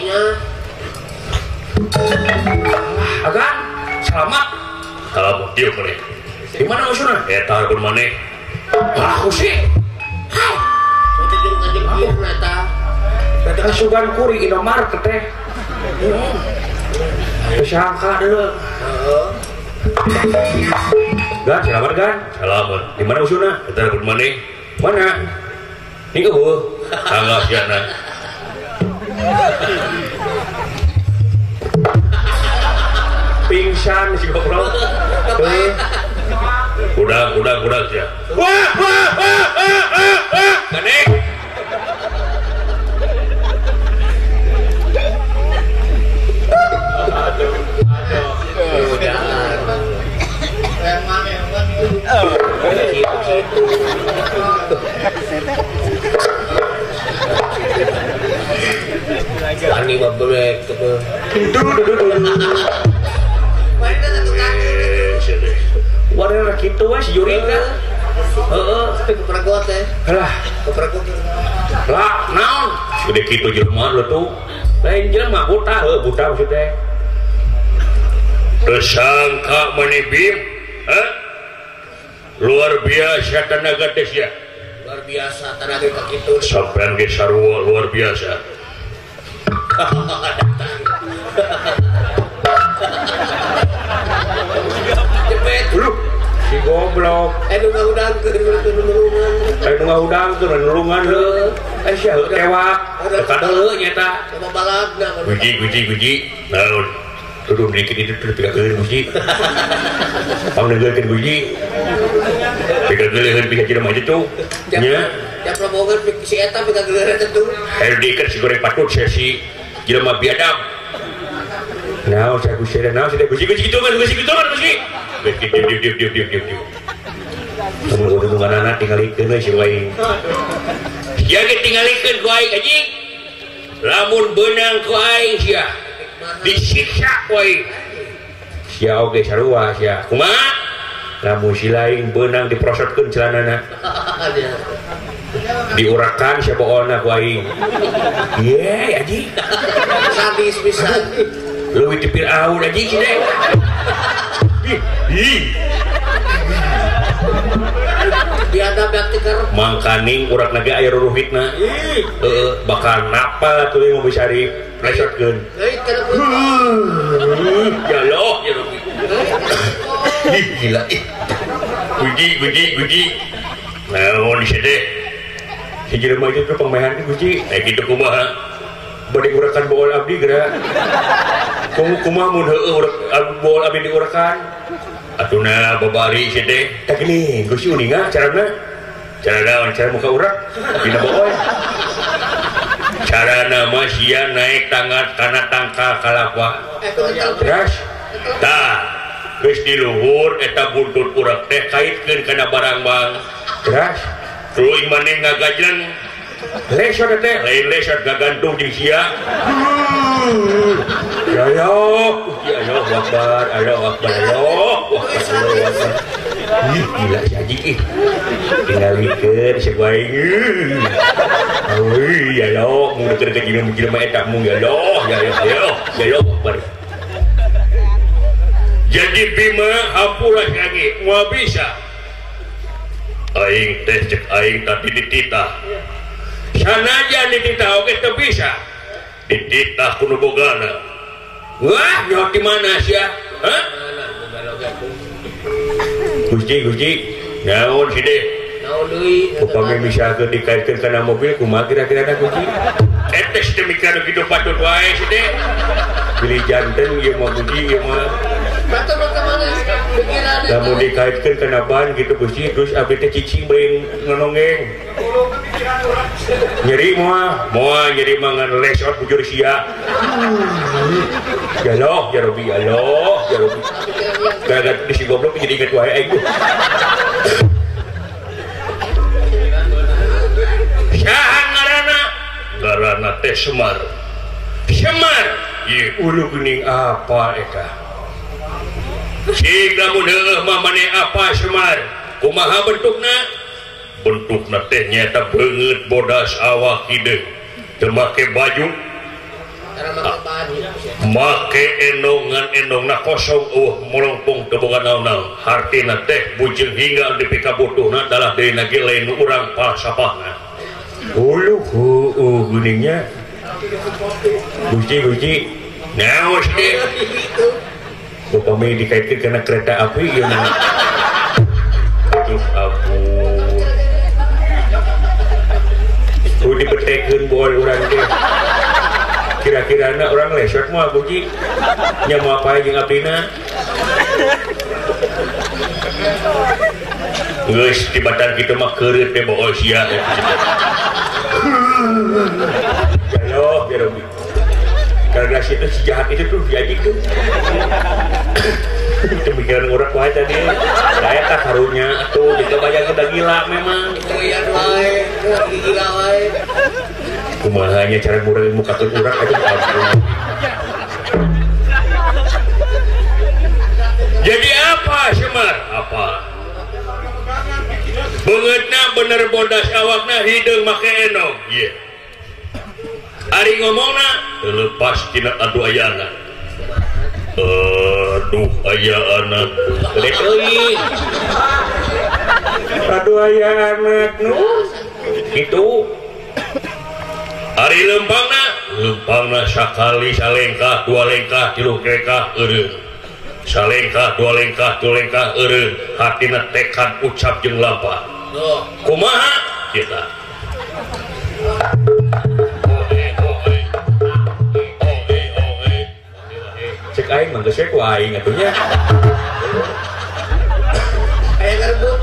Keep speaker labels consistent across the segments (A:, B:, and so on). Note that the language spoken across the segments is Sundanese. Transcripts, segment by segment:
A: Nya.
B: Agan, selamat.
C: Selamat dieu maneh.
B: Di mana usuna?
C: Eta pun maneh.
B: Ah, kusi. Hai. Kasugan kuri Indomaret teh. Kesangka dulu. Gan, selamat gan.
C: Selamat.
B: Di mana usuna?
C: Eta pun maneh.
B: Mana? Ini eueuh.
C: Tangga siana.
B: Pingsan si goblok.
C: Udah sia.
B: Wah, wah, wah, wah, wah, wah.
C: Gandeng.
A: Ani babek tuh.
B: Warna kitu we si jurig kan. Heeh,
A: kepergot teh.
B: Lah,
A: kepergot.
B: Lah, naon?
C: Gede kitu jelema lu tuh.
B: Lain jelema buta, heuh buta maksud teh.
C: Tersangka maneh Bim? Hah? Luar biasa tenaga teh sia.
A: Luar biasa tenaga ka kitu.
C: Sampean ge sarua luar biasa.
A: Jepet.
B: Lu si goblok.
A: Nu ngahudangkeun nulungan.
B: Nu ngahudangkeun nulungan heuh. Sia heuh tewak. Kadeuleu nya eta.
A: Coba balagna.
C: Guji. Naon?
B: Turun dikit itu terus pikakeun guji. Pangneungkeun guji.
C: Pikakeun pika jelema itu.
B: Nya.
A: Ya prabogan si eta pikakeun tentu.
C: Herdikeun si goreng patut sesi jelema biadab.
B: Naon sia gusi naon sia guji guji kitu kan guji kitu kan guji.
C: Diuk.
B: Mun gununganana tingalikeun we si aing.
C: Sia ge tingalikeun ku aing anjing. Lamun beunang ku aing sia disiksa ku aing.
B: Sia oge sarua sia.
C: Kumaha?
B: Lamun si lain beunang diprosotkeun celanana. Diurakan sia boolna ku aing. Ye anjing.
A: Sadis pisan.
B: Leuwih ti Firaun anjing si teh.
C: Ih.
A: Biadab tikar.
B: Mangkaning urak naga aya ruruhitna. Heeh, bakal napal atuh mun bisa dipresotkeun.
C: Ya Allah, ya Rabbi. Ih, gila ih. Guji. Naon sih teh?
B: Si jelema itu tuh pemahan teh Guji.
C: Eh kitu kumaha?
B: Bade urakan bool abdi geura. Kumaha mun heueuh urak bool abdi diurakan?
C: Atuna babari sih teh.
B: Tah geuning, Gusti uninga carana?
C: Cara naon?
B: Cara muka urak dina bool.
C: Carana mah sia naik tangan kana tangkal kalapa.
B: Terus
C: tah geus di luhur eta buntut urak teh kaitkeun kana barang bang.
B: Terus
C: tuluy maneh ngagajleng
B: lesot teh
C: lain lesot gagantung jeung sia.
B: Ya Allah, ya Allah akbar, Allah akbar, Allah akbar. Ih, gila si anjing ih. Tingalikeun si aing. Euy, ya Allah, mun deket-deket jeung jelema eta mung ya Allah, ya Allah, ya Allah, ya Allah akbar.
C: Jadi Bima hampura lagi moal bisa. Aing teh cek aing tadi dititah. Sanajan dititah oge teu bisa. Dititah ku nu bogana.
B: Wah, nyaho di mana sia?
C: Hah?
B: Gusti,
C: naon si deh?
A: Naon deui?
B: Upami misalkeun dikaitkeun kana mobil kumaha kira-kira Gusti?
C: Eta teh mikir kitu patut wae si deh.
B: Pilih janten ieu mah Gusti ieu mah. Lamun dikaitkeun kana ban gitu Gusti, terus abdi teh cicing bari ngonongeng. Nyeri moal,
C: moal nyeri mah ngan lesot bujur sia.
B: Ya Allah, ya Rabbi, ya Allah, ya Rabbi. Gara-gara si goblok jadi inget wae aing.
C: Saha ngaranna? Ngaranna teh Semar. Semar,
B: ieu ulu geuning apa eta?
C: Cing lamun heueuh mah maneh apa Semar? Kumaha bentukna? Bentukna teh nyaeta beungeut bodas awak hideung. Teu make baju. Make endongan endongna kosong molongpong teu boga naon-naon. Hartina teh bujeng hingga dipikabutuhna dalah deui ge lain urang palsapahna.
B: Uluh heueuh geuningnya. Gusti
C: naon sih?
B: Upami dikaitkeun kana kereta api ieu mah. Aduh ampun. Kudu dipetekeun bool urang teh. Kira-kirana urang lesot moal Gusti. Nya moal pae jeung abdina.
C: Geus tibatan kitu mah keureut teh bool sia.
B: Jalo, ya Robi. Karena si itu si jahat itu tuh jadi tuh. Itu pikiran orang wae tadi. Saya tak karunya tuh gitu banyak kita gila memang.
A: Wae, gila wae.
B: Kumaha nya cara ngurangin muka ke urang aduh ampun.
C: Jadi apa Semar? Apa? Beungeutna bener bodas awakna hideung make endong. Ieu. Ari ngomongna lepas tina aduh ayana. Aduh aya anak.
B: Gede teuing. Aduh aya anak nu. Kitu.
C: Ari lempangna, lempangna sakali salengkah, dua lengkah, tilu lengkah eureun. Salengkah, dua lengkah, tilu lengkah eureun. Hatina tekad ucap jeung lampah. Kumaha kita?
B: Cek aing mah geus ku aing atuh nya.
A: Aya ngarebut.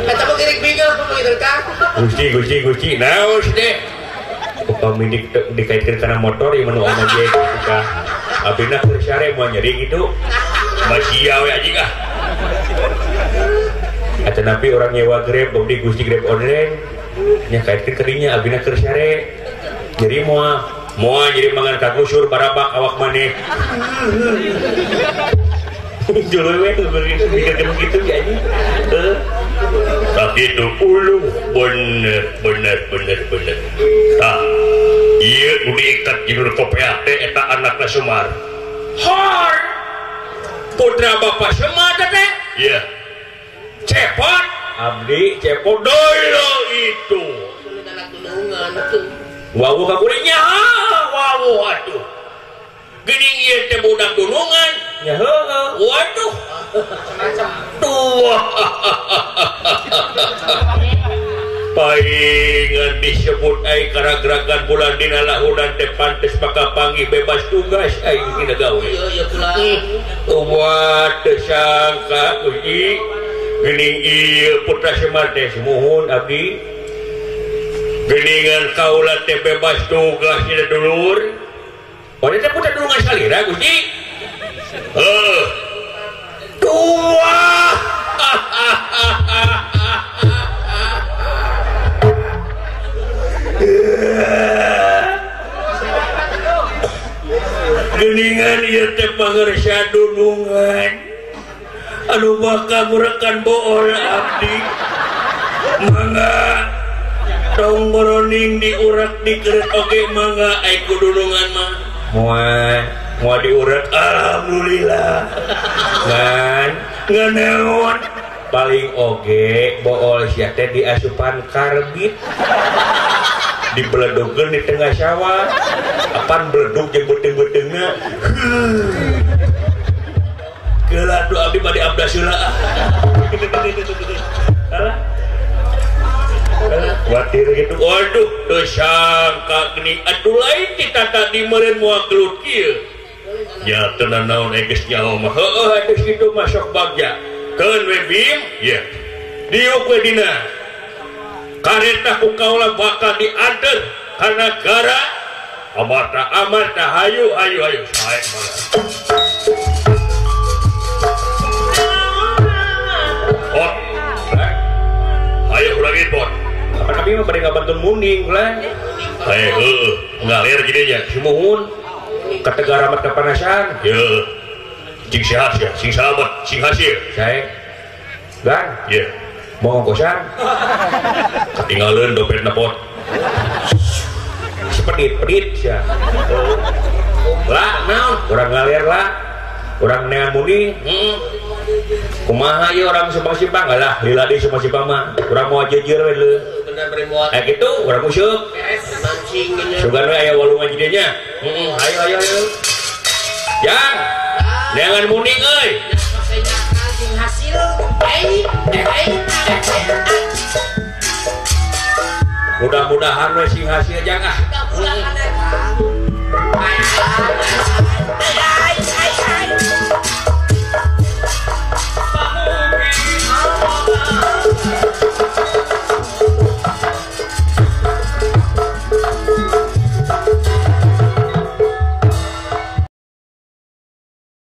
A: Eta mah giring bingung kudu ka.
B: Gusti.
C: Naon teh?
B: Upami dikaitkeun kana motor ieu mah nu ojek gitu ka. Abdina keur sare moal nyeri kitu.
C: Masia we anjing ah.
B: Eta napi urang nyewa Grab, abdi Gusti Grab online. Nya kaitkeun ka dinya abdina keur sare. Nyeri moal.
C: Moal jadi mangan kagusur barabak awak maneh.
B: Julu we mikirkeun kitu ya anjing. Heuh.
C: Tah kitu uluh bener. Tah ieu nu diikat jeung kopea teh eta anakna Semar. Hor. Putra Bapak Semar teh? Iya. Cepot
B: abdi cepot
C: dolo itu.
B: Wawu ka kuringnya.
C: Wawu atuh. Geuning ieu teh budak dunungan.
B: Nya heueuh.
C: Waduh. Tuh. Paingan disebut aing karageragan bulan dina lahudan teh pantes bakal panggih bebas tugas aing dina gawe.
A: Ieu pula.
C: Umat teu sangka Gusti. Geuning ieu putra Semar teh
B: Sumuhun abdi.
C: Geningan kaula teh bebas tugas dina dulur.
B: Oh, teh putra dulungan salira Gusti.
C: Heuh. Dua. Geningan ieu teh pangersa dulungan. Anu bakal ngurekan bool abdi. Mangga tong boroning diurak dikeret oge mangga ai ku dulungan mah.
B: Moal diurak
C: alhamdulillah.
B: Ngan
C: nganaon
B: paling oge bool sia teh diasupan karbit. Dibeledugkeun di tengah sawah. Apan beledug jeung beuteung-beuteungna.
C: Keula tuh abdi bade abdas heula.
B: Alah. Watir gitu.
C: Waduh, teu sangka geuning atuh lain kita tadi meureun moal gelut kieu. Ya teu nanaon geus nyaho mah. Heueuh atuh kitu mah sok bagja. Keun we Bim? Ieu. Diuk we dina. Kareta ku kaula bakal dianter ka nagara Amarta Amarta hayu hayu hayu sae mah. Bot. Ayo urang bot.
B: Apa tapi mah bade ngabantuan munding lah.
C: Heuh, heueuh, ngalir jadinya.
B: Sumuhun ka Tegara mah kapanasan.
C: Heuh. Cing sehat sia, sing salamet, sing hasil.
B: Sae. Gan?
C: Ieu.
B: Mau ngongkosan?
C: Ketinggalan dompetna pot.
B: pedit-pedit sia. Lah naon urang ngalir lah. Urang nean muni. Kumaha ieu urang simpang-simpang lah lila deui simpang-simpang mah. Urang moal jeujeur we leuh.
A: Bener beri moal.
B: Eh kitu urang useup.
A: Beres mancing nya.
B: Sugan we aya walungan jadinya. Heeh, ayo ayo ayo. Jang. Neangan muni euy. Mudah-mudahan we sing hasil jang ah.
A: Mudah-mudahan.